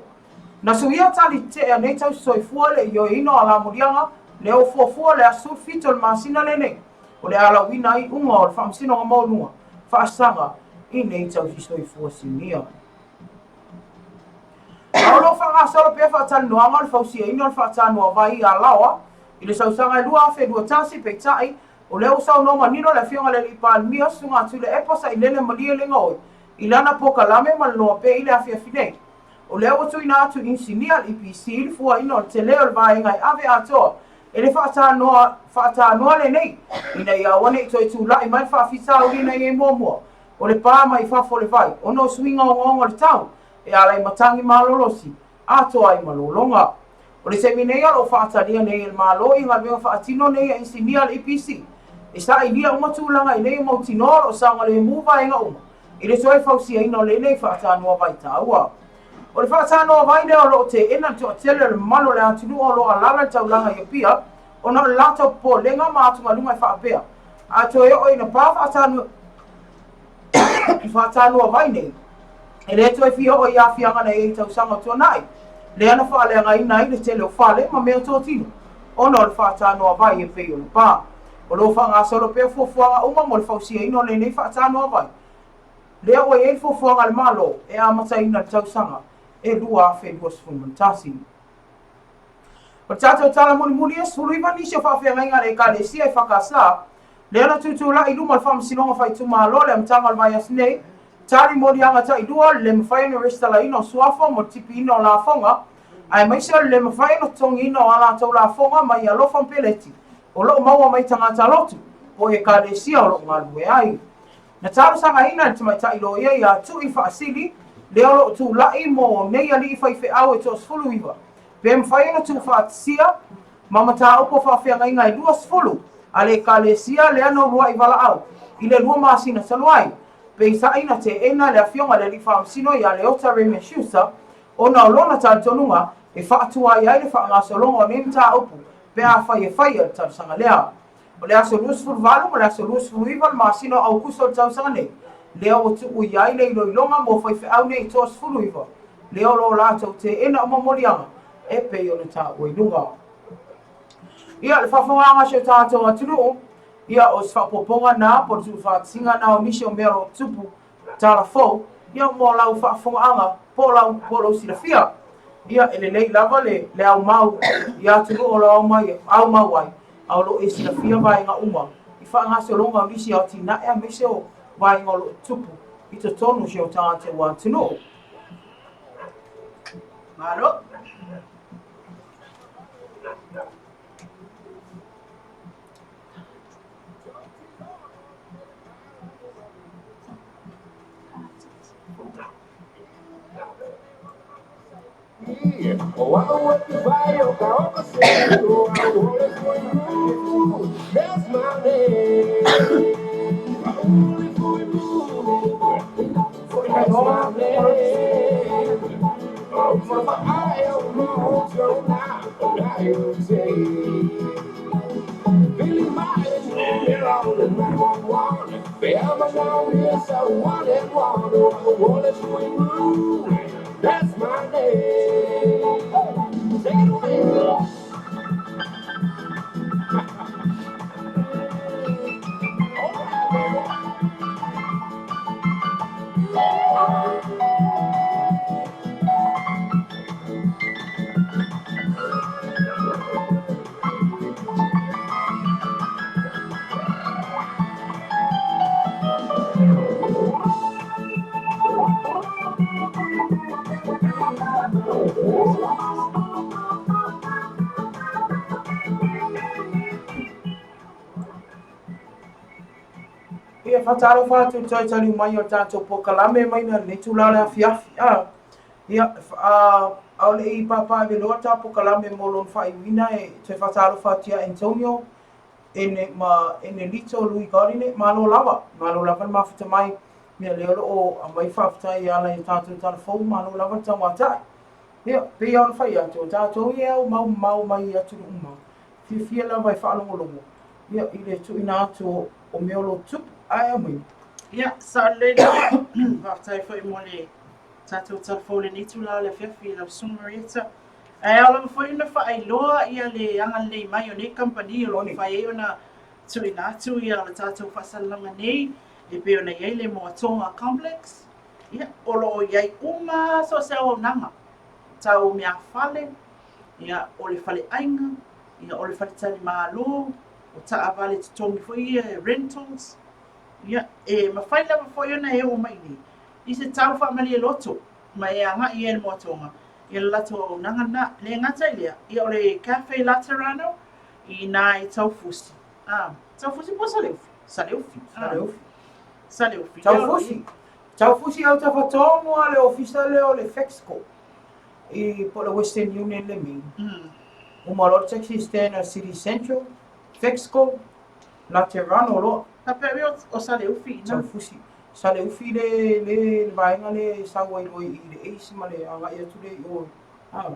Na suia tali tetee a nei tausisoifua i le ioeina o alamuliaga lea ua fuafua le aso 17 o le masina lenei, o le alauina ai iuga o le Faamasinoga Maualuga Faasaga i nei tausisoifua sinia. A o lo o faagasolo pea faatalanoaga o le fausiaina o le faatanoavai i Alaoa i le tausaga e 2021, peitai, o lea ua saunoa manino le Afioga i le Alii Palemia, Susuga Tuilaepa Sailele Malie Legaoi, i lana polokalame ma le Loa Pei i le afiafi nei. O lea ua tuuina atu i inisinia a le EPC le fuaina o le tele o le vaega e ave atoa E le faatanoa, faatanoa lenei, ina ia aua ne i toe tula'i mai le faafitauli na i ai muamua, o le pā mai fafo o le vai, ona o suiga ogaoga o le tau, e ala i matagi malolosi, atoa ai ma lologa. O le taimi nei o lo o faatalia nei e le Malo i galuega faatino nei a inisinia a le EPC e sailia uma tulaga ina ia mautinoa o lo o saogalemu vaega uma i le toe fausiaina o lenei faatanoa vai taua. O le faatanoa vai lea o lo o teena le toatele o le mamalu o le atunuu o lo o alaala i le taulaga i Apia ona o le latou popolega ma atugaluga e faapea, a toe oo ina pa faatanoa faatanoa vai nei, e le toe fia oo i aafiaga na i ai i tausaga o tuanai, lea na faaleagaina ai le tele o fale ma meatotino ona o le faatanoa vai e pei o le pa. O lo o faagasolo pea fuafuaga uma mo le fausiaina o lenei faatanoa vai, lea ua i ai le fuafuaga a le Malo e amataina i le tausaga e 2021. O le tatou tala mulimuli e 19 nisi o faafeagaiga a le Ekalesia EFKS lea na tutulai i luma o le Faamasinoga Faaitumalo i le amataga o le vaiaso nei, tali moliaga tailua o le le mafai ona resitalaina o suafa mo le tipiina o lafoga, aemaise o le le mafai ona totogiina o a latou lafoga mai alofa ma peleti o lo o maua mai tagata lotu po o Ekalesia o lo o galulue ai. Na talosagaina e le tamaitai loia ia Tu'i Faasili, lea o lo o tulai mo nei alii faifeau e toa-19, pe mafai ona tuufaatasia ma mataupu o faafeagaiga e 20 a le Ekalesia lea na uluai valaau i le lua masina talu ai. Peitai na teena le afioga i le alii faamasino ia Leota Raymond Schuster ona o lona talitonuga e faatuai ai le faagasologa o nei mataupu pe afai e faia le talosaga lea. O le aso 28 ma le aso 29 o le masina o Aukuso o le tausaga nei, lea ua tuu i ai le iloiloga mo faifeau nei e toa-19, lea o lo o latou teena uma moliaga e pei ona taua i luga. Ia, le faafofogaaga a si o tatou atunuu, ia, o se faaopoopoga na po o le tuufaatasiga na o nisi o mea o lo o tupu tala fou, ia mo lau faafofogaaga po o lau, po o lou silafia. Ia, e lelei lava le, le aumau i atunuu o lo o aumai, aumau ai, a o lo o e silafia vaega uma i faagasologa o nisi o atinae aemaise o vaega o lo o tupu i totonu o si o tatou atunuu. Malo. Ia, faatalofa atu i le toe taliu mai o le tatou polokalame mai lenei itula o le afiafi. A, ia, a, ʻaʻole i pāpāveloa le ta polokalame mo lona faaiuina e toe faatalofa atu iā Antonio ene ma Enelito Lui Gardiner, malo lava, malo lava le mafuta mai. Ia, lea o lo o aumai faafetai e ala i a tatou tala fou, malo lava le tauatai. Ia, pei lava ona fai atu, o tatou ia e aumau mamao mai i atunuu uma, fiafia lava e faalogologo ia, i le tuuina atu o mea o lo o tupu. Ae aumai. Ia, sao lelei lava. Faafetai foi mo le tatou tala fou i lenei itula o le afiafi i lau Susuga Marietta. Ae ao lava foi ona faailoa ia le agalelei mai o nei kamupani o lo o mafai ai ona tuuina atu ia le tatou faasalalauga nei e pei ona i ai le Moatoga Complex, ia, o lo o i ai uma so o se auaunaga tau meafale, ia, o le faleaiga, ia, o le faletalimalo, o taavale totogi foi ia, rentals, ia, e mafai lava foi ona e oo mai i inei i se tau faamalie loto ma e agai i ai i le Moatoga, ia le latou auaunaga lena. E le gata i lea, ia o le Cafe Laterano, I ina i Taufusi. Ah, Taufusi po o Saleufi? Saleufi. Ah. Saleufi. Saleufi. Taufusi. Taufusi au tafatonu a le ofisa lea o le Fexco i po o le Western Union le mi. Uma loa le taxi stand a City Central, Fexco, Laterano loa. Faapea ea o Saleufi ina? Taufusi. Saleufi le le le vaega le e sau ai loa i le Ace ma le agai atu lea i o. Ah.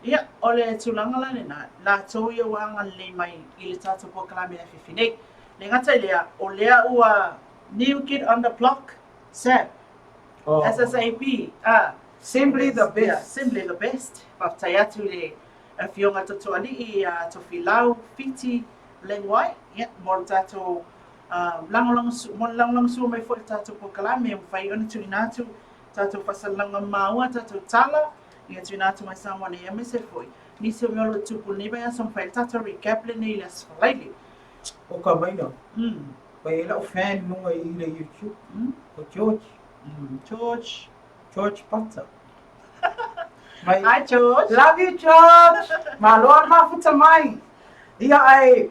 Ia, o le tulaga la lena, latou ia ua agalelei mai i le tatou polokalame afiafi nei. Le gata i lea, o lea ua new kid on the block, SAB, Oh. SSAB, ah. Simply the best. Yeah, simply the best. Faafetai atu i le Afioga Totoalii ia Tofilau Fiti Lengwai, ia, mo le tatou lagolagosu, mo le lagolagosua mai foi i le tatou polokalame e mafai ona tuuina atu tatou faasalalauga maua, tatou tala, ia tuuina atu mai Samoa nei, aemaise foi nisi o mea o lo o tupu i lenei vaiaso, ma fai ai le tatou recap lenei i le Aso Faraile. O ka maina, ua i ai lau fan i luga i le YouTube, o George. George. George Pata. Mai. Hi George. Love you George. Malo a le mafuta mai. Ia ae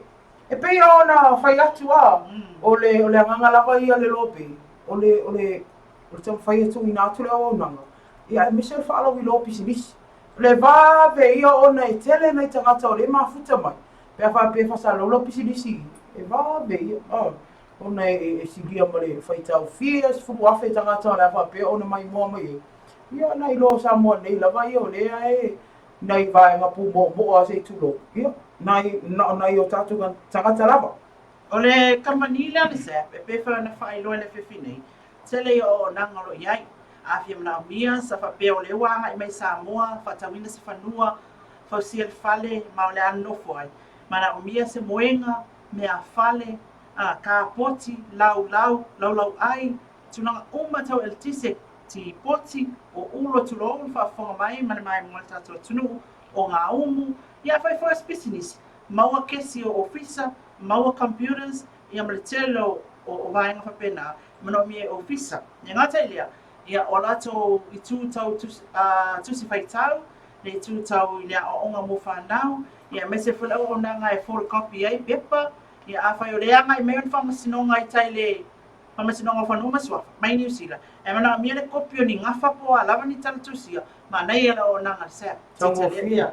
e pei ona fai atu a o le o le agaga lava ia le lope o le o le o le taumafai e tuuina atu le auaunaga ia aemaise o le faalauiloa o pisinisi. O le vave ia ona e tele nai tagata o lea e mafuta mai pe a faapea e faasalalau lau pisinisi e vave ia ona e silia ma le faitau fia 10,000 tagata o le a faapea ona maimoa mai ai. Ia nai lo Samoa nei lava ia o lea e nai vaega pūmoomoo a se i tulou, ia, nai, na o nai o tātou tagata lava. O le kamupani lea o le SAP, e pei foi ona faailoa i le afiafi nei, tele ia o auaunaga o lo o i ai. A fia manaomia sa faapea o lea ua agai mai i Samoa, faatauina se fanua, fausia le fale ma o le a nonofo ai, manaomia se moega, meafale, a, kapoti, laulau, laulauai, tulaga uma tau eletise, tipoti, o ulo tulou le faafofoga mai ma le maimoa a le tatou atunuu, o ngā umu, ia afai foi o se pisinisi, maua kesi o ofisa, maua computers, ia ma le tele o, o, o vaega faapena, e manaomia e ofisa. E gata i lea, ia o latou itu tau tusi, tusi faitau, le itu tau i le aoaoga mo fanau, ia aemaise foi le auaunaga e photocopy ai pepa, ia afai o lea e agai mai ona faamasinoga i tai le Faamasinoga o Fanua ma Suafa, mai Niu Sila, e manaomia le kopi o ni gafa po o a lava ni tala tusia, manaia le auaunaga a le SAP. Taugofie.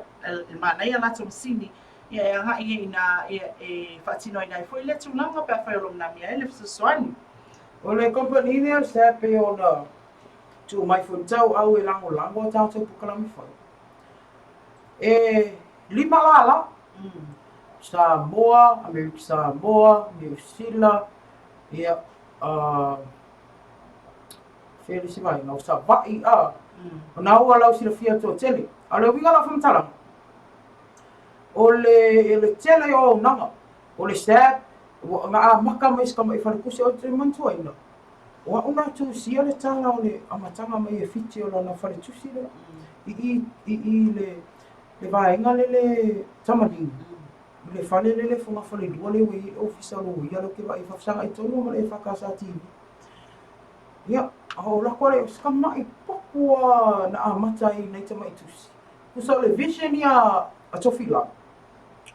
E manaia latou masini ia e agai ai ina ia e faatinoina ai foi lea tulaga pe afai o lo o manaomia ai le fesoasoani. O le kamupani lea o le SAP pei ona tuu mai foi tau au e lagolago a tatou polokalame fai. E 5 lālā. Samoa, Amerika Samoa, Niu Sila, Ia, ā, whea le isi vaega, o Savaii, ā, o nā ua lau silafia toatele. A o le uiga o lau faamatalaga, o le, le tele o auaunaga, o le SAB, ua na amata mai i si tamai faletusi, ou te manatuaina, o au na tusia le tala o le amataga mai e Fiti o lana faletusi lea, i i, i i le, le vaega lele Tamalini. I le fale lele fogafalelua lea ua i ai le ofisa o loia lea ou te vaai ai faafesagai tonu ma le EFKS TV. Ia, a o lako lea, o se tamai popo lava na amata ai nai tamai tusi. Tusa o le vision ia a Tofilau,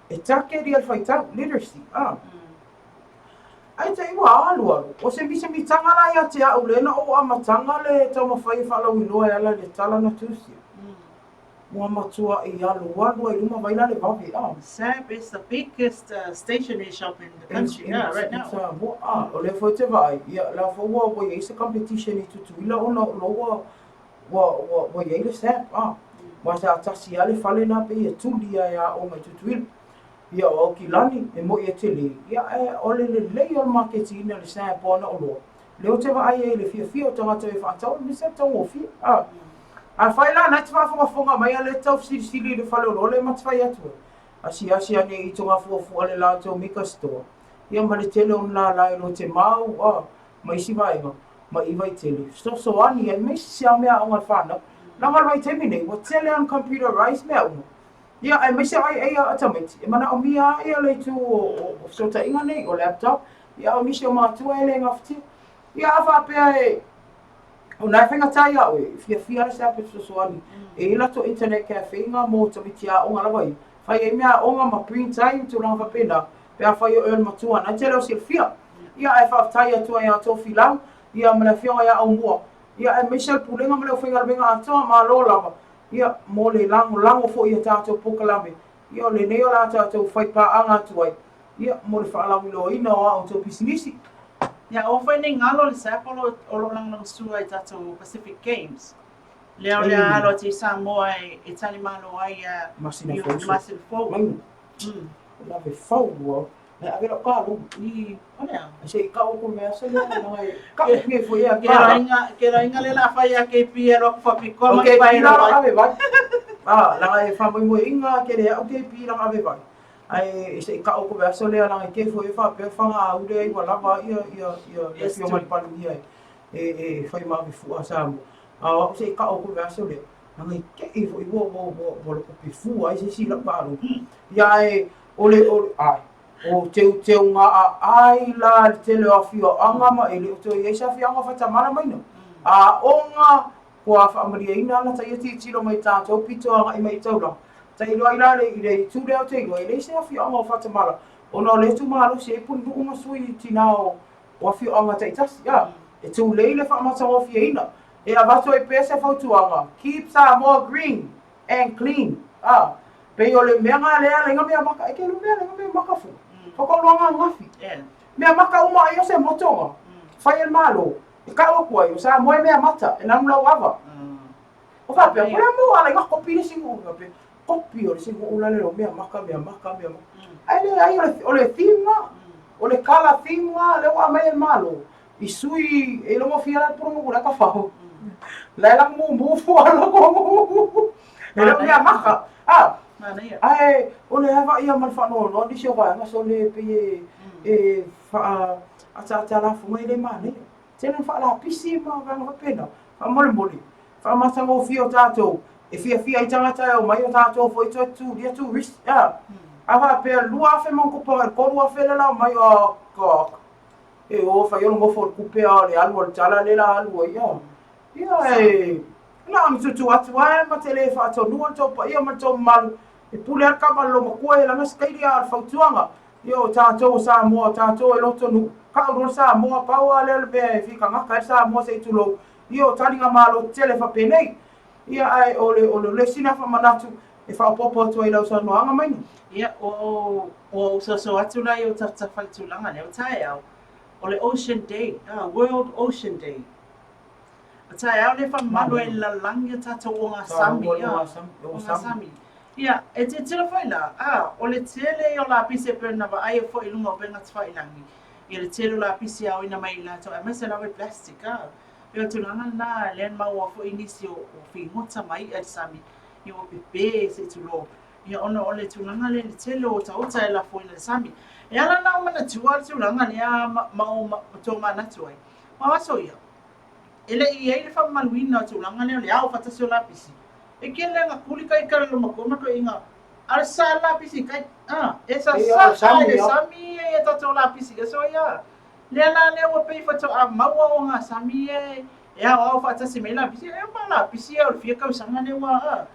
e target ia le faitau, literacy, a. Ae te i ua alualu, o se misemitaga la ia te au lea na ou amataga le taumafai e faalauiloa e ala i le tala na tusia. Ua matuai alualu ai luma vai la le vave a. SAB is the biggest stationery shop in the country yeah, right now. Samoa a, o lea foi ou te vaai, ia la foi ua ua i ai se competition i Tutuila ona o lo ua ua ua ua i ai le SAB a. Aua sa tasi lava le fale lena pei e tuli lava e aoga i Tutuila. Ia o Aukilani, e moi e tele, ia ae o le lelei o le maketiina o le SAB o ana oloa, Lea ou te vaai ai i le fiafia o tagata e faatau aemaise le taugofie. A, afai la na e te faafogafoga mai a lea e tau fesilisili i le faleoloa lea ma te fai atu ai, asiasi ane i Togafuafua le latou Mika Store, ia ma le tele o ni lala e lote mau, a, ma isi vaega, ma i Vaitele, fesoasoani ai ma isi sea meaaoga a le fanau. Leaga o le vaitaimi nei, ua tele lava ona computerise mea uma, ia aemaise o aiai a tamaiti, e manaomia lava le itu o fesootaiga nei, o laptop, Ia, o nisi o matua e le gafatia. Ia, a faapea e, o na e faigata ia oe, e fiafia le SAP e fesoasoani. E i ai latou internet cafe nga mo tamaiti aoga lava ia. Fai ai mea aoga ma print ai ma tulaga faapena, pe afai o oe o le matua na e te le o silafia. Ia ae faafetai atu ai ia Tofilau, ia ma le afioga ia Aumua, ia aemaise le Pulega ma le aufaigaluega atoa, malo lava, ia mo le lagolago foi i a tatou polokalame, ia o lenei o le a tatou fai paaga atu ai, ia mo le faalauiloaina o a outou pisinisi. Ia aua foi ne i galo le SAP o lo o lagolagosua i tatou Pacific Games. Lea o le a alo atu i Samoa e talimalo ai ia Masina fou. Masina fou. Mainu. Lave fau ua. E ave lau kalu. I, o le a? Se i kau aku mea se lea nanga e kau nge foi e Ke rainga, ke rainga le la fai a KP e ro fa piko ma Okay, pai pi la ro. ave vai. Ah, langa e fa moi moi inga ke le au KP langa ave vai. Ai se i kau aku mea se lea langa ke foi e fa pe fa nga au le ai wa lava ia ia ia ia Yes, fio mai palu ia e e fai ma ave fua sa mo. A o au se i kau aku mea se lea. Langa i ke i foi ua ua ua ua loko pe fua ai se si lau palu. Ia e o le o ai o teuteuga a ai la le tele o afioaga ma e le o toe i ai se afioaga faatamala maina. Aoga kua faamalieina ana taia tilotilo mai tatou pito agai mai i taulaga. Tailo ai la le i le itu lea o te iloa e leai se afioaga o Fatamala ona o lea itumalosi ai Pulenuu ma sui tina o o afioaga taitasi. A, e tulei le faamatagofieina. E avatu ai pea se fautuaga, keep Samoa green and clean. A, pei o le mea nga lea lenga mea maka, e ke lu mea lenga mea maka fu. Whakaoloa ngā ngafi. Mea maka uma ai o se motonga. Whai e malo. E kau aku ai, o Samoa e mea mata, e nanu lau ava. O whapea, kore mo ala i ngā kopi le singo. Whapea, kopi o le singo ula le o mea maka, mea maka, mea maka. Ai le ai o le, o le theme nga, o le kala theme nga, le ua mai e malo. I sui, e longo fia la puro ngula ka whao. La la mu mu fu ala ko. E le mea maka. Ah, ae o le ava ia ma le whaanoanoa nisi o vaega so le pe e e wha ataata lafoga e le manaia. Tele na whaalapisi ma vaega faapena. Faamolemole, faamatagofie o tatou e fiafia ai tagata e omai o tatou foi toe tulia tourist. Ah, a faapea 2000 ma ona tupu agai i le 3000 le la omai oh god. E o fai o le nofo o le kupe a o le alu o le tala le la alu ai ah. Ia e na ona tutu atu lava ma te le faatonua le tou paia ma le tou mamalu e pule lava le kava i le lomatua e laga se kaili a o le fautuaga. Ia o tatou o Samoa, o tatou e loto nuu, kau loa le Samoa, pau lava lea o le mea e fikagaka ai le Samoa se i tulou, ia o taliga malo tetele faapenei. Ia ae o le o le isi lena faamanatu e faaopoopo atu ai i lau saunoaga Maina. Ia, ua ou, ua ou soso atu la i ou tafatafa i le tulaga lea o taeao, o le Ocean Day, ah, World Ocean Day. O taeao lea e faamamalu ai i le lalolagi o tatou ogasami, ah, ogasami. Ia, e tilotilo foi la, a, o le tele ia o lapisi e pei ona vaaia foi i luga o upega tafailangi, ia le tele o lapisi e aoina mai i latou aemaise lava i plastic, a. Pei o le tulaga lena lea na maua foi nisi o, o figota ma i'a i le sami, ia ua pepe se i tulou, ia ona o le tulaga lea i le tele o otaota e lafoina i le sami. E ala la ona manatua le tulaga lea ma, ma o ma tomanatu ai, ma o aso ia, E le i i ai le faamamaluina o tulaga lea o le ao faatasi o lapisi. E kele nga kuli kai kala lo matua ma toeaiga a le sa lapisi kai a e sa sa ai le sami ia ia tatou lapisi ia so ia lea la lea ua pei faatoa maua o nga sami ia e ao ao faatasi mai lapisi e ma lapisi ia o le fia tausaga lea ua a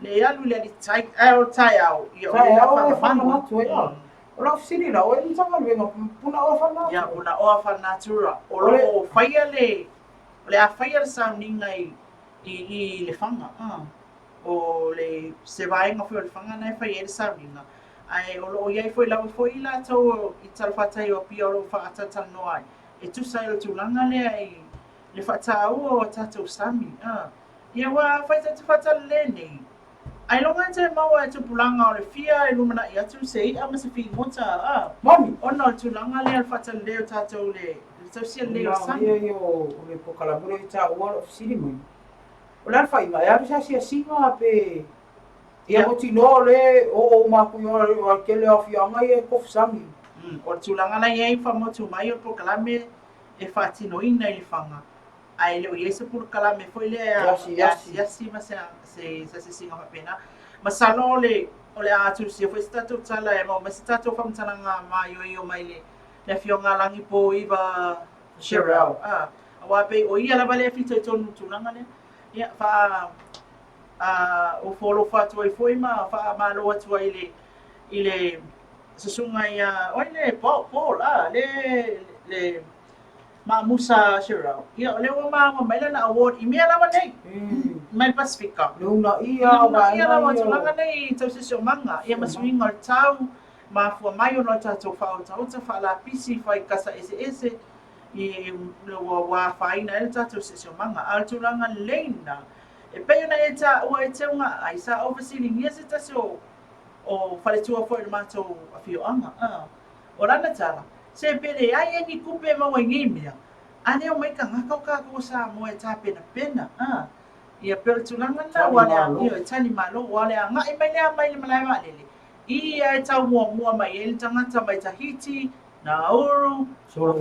le alu i le ali tai ai o taeao ia o le Taeao e faamanatu ai a. O lau fesili la, o ai le Matagaluega Punaoa Faalenatura? Ia, Punaoa Faalenatura. O lo o faia le, o le a faia le sauniga i, i, i Lefaga. O le, se vaega foi o Lefaga na e fai ai le sauniga. Ae o lo o i ai foi lava foi i latou i talafatai o Apia o lo o faatalatalanoa ai, e tusa ai o le tulaga lea i le faataua o tatou sami. Ia, aua afai tatou te faatalale nei, Ailoga e toe maua e tupulaga o le fia e lumanai atu se i'a ma se figota, a, Moni! ona o le tulaga lea o le faatalale o tatou i le tausia lelei o le sami. Manaia ia o le polokalame lea i taua lou fesili mai. O le a le faiga? E alu se asiasiga pe ia mautinoa o lea e oo uma atu i o le tele o afioaga ia e tofu sami. O le tulaga la e i ai faamotu mai o le polokalame e faatinoina i Lefaga ae le o i ai se polokalame foi lea e asiasi ma se se asiasiga faapena. Masalo o le o le a atusia foi se tatou tala e maua mai se tatou faamatalaga maioio mai le le Afioga Lagipoiva Cherelle. Ah, aua pei o ia lava lea e fitoitonu i le tulaga lea. Ia, faa Ofo alofa atu ai foi ma faamalo atu ai i le i le susuga ia oi le Paul, Paul a le le Maamusa Sherelle. Ia o lea ua maua mai lana award i mea lava nei. Mai le Pasifika. Le uunaia o vaega lava o tulaga nei tau siosiomaga, ia ma suiga o le tau, mafua mai ona o le tatou faaotaota, faalapisi, fai kasa eseese, i ua afaina ai le tatou siosiomaga. A o le tulaga lelei lena, e pei ona e taua e Teuga-ai, sa ou fesiligia se tasi o o faletua foi o le matou afioaga, a. O lana tala, se pe leai ai ni tupe e maua i nei mea, a le omai tagata o tatou o Samoa e tapenapena, a. Ia pei o le tulaga lena, ua le, ioe, tali malo, ua le agai mai lea mai le malae vaalele, ia e tau muamua mai ai le tagata mai Tahiti, Nauru,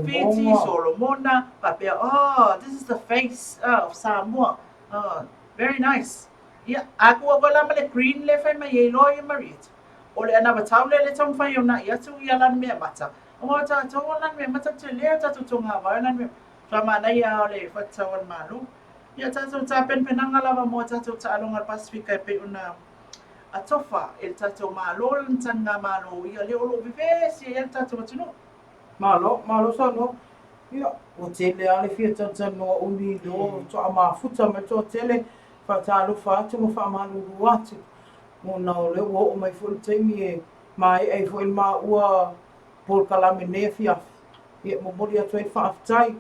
Fiti, Solomona, faapea, oh, this is the face of Samoa, oh, very nice. Ia, a tuu atu ai la ma le green lea e fai mai ai loa ia Marietta, o le anavatau lea le taumafai e uunai atu ia lana mea mata, aua o tatou o lana mea mata tele o tatou togavai o lana mea faamanaia lava o le faatatau a le Malo. Ia tatou tapenapenaga lava mo a tatou taaloga a le Pasefika e pei ona atofa e le tatou Malo lana taligamalo, ia lea o lo o vevesi ai lava le tatou atunuu. Malo, malo saunoa. Ia, ua tele lava le fia talatalanoa umi i lea faatoa mafuta mai le toatele, faatalofa atu ma faamalulu atu, ona o lea ua oo mai foi le taimi e maea ai foi le maua polokalame nei afiafi, ia e momoli atu ai le faafetai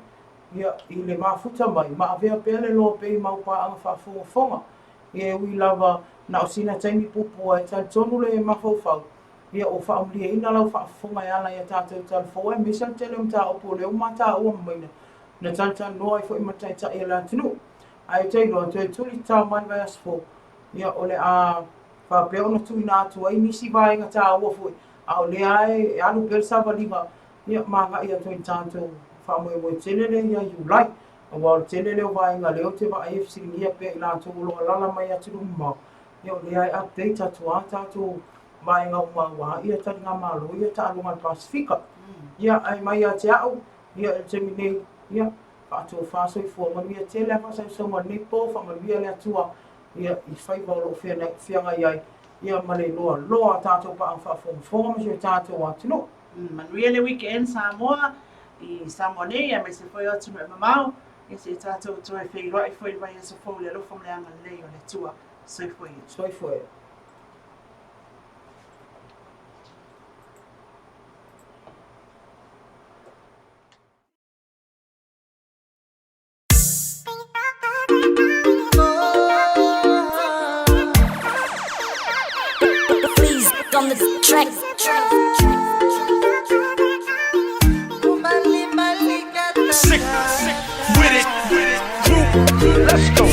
ia, i le mafuta mai, ma avea pea le loa pea i mau paaga faafogafoga. Ia e ui lava na o sina taimi puupuu e talitonu le mafaufau, ia ua faamalieina lau faafofoga e ala i a tatou talafou aemaise le tele o mataupu o lea ua mataua maina na talatalanoa ai foi ma le Taitai o le atunuu. Ae ou te iloa, toe tuli tatao mai le vaiaso fou, ia o le a faapea ona tuuina atu ai nisi vaega taua foi, a o lea e alu pea le savaliga, ia ma agai atu ai i le tatou faamoemoe tele lea ia Iulai. Aua o le tele lea o vaega lea ou te vaai e fesiligia pea i latou o lo o alaala mai atunuu mamao, ia o lea e update atu lava tatou vaega uma aua ia taligamalo ia taaloga a le Pasefika. Ia, ae mai ia te au, ia i le taimi nei, ia, faatofa soifua manuia tele a faasausauga o lenei po, faamanuia le Atua ia i faiva o lo o feagai ai, ia ma le loaloa o tatou paaga faafogafoga ma si o tatou atunuu. Manuia le weekend Samoa i Samoa nei aemaise foi o atunuu e mamao, ia se i tatou toe feiloai foi i le vaiaso fou i le alofa ma le agalelei o le Atua. Soifua ia. Soifua ia. Please on the track. Sick with it. Crew. Let's go.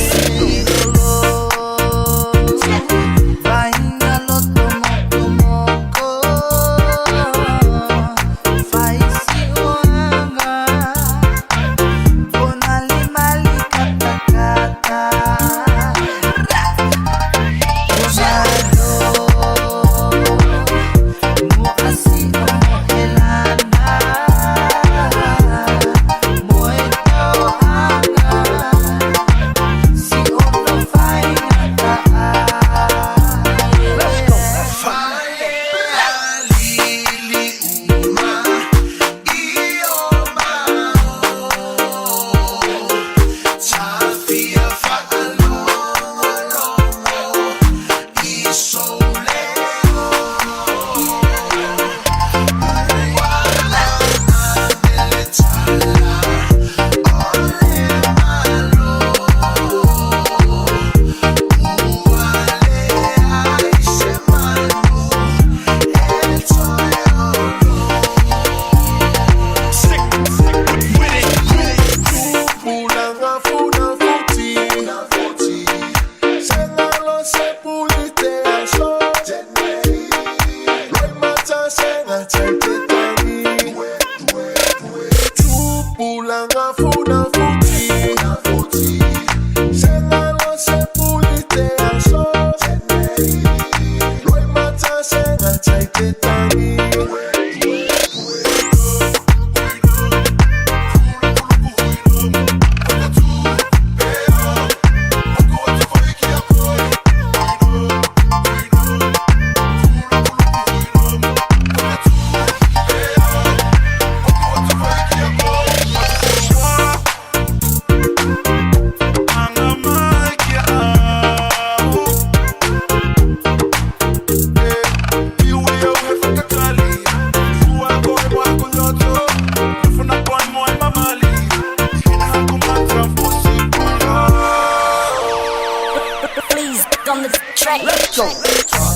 on the track. Let's go.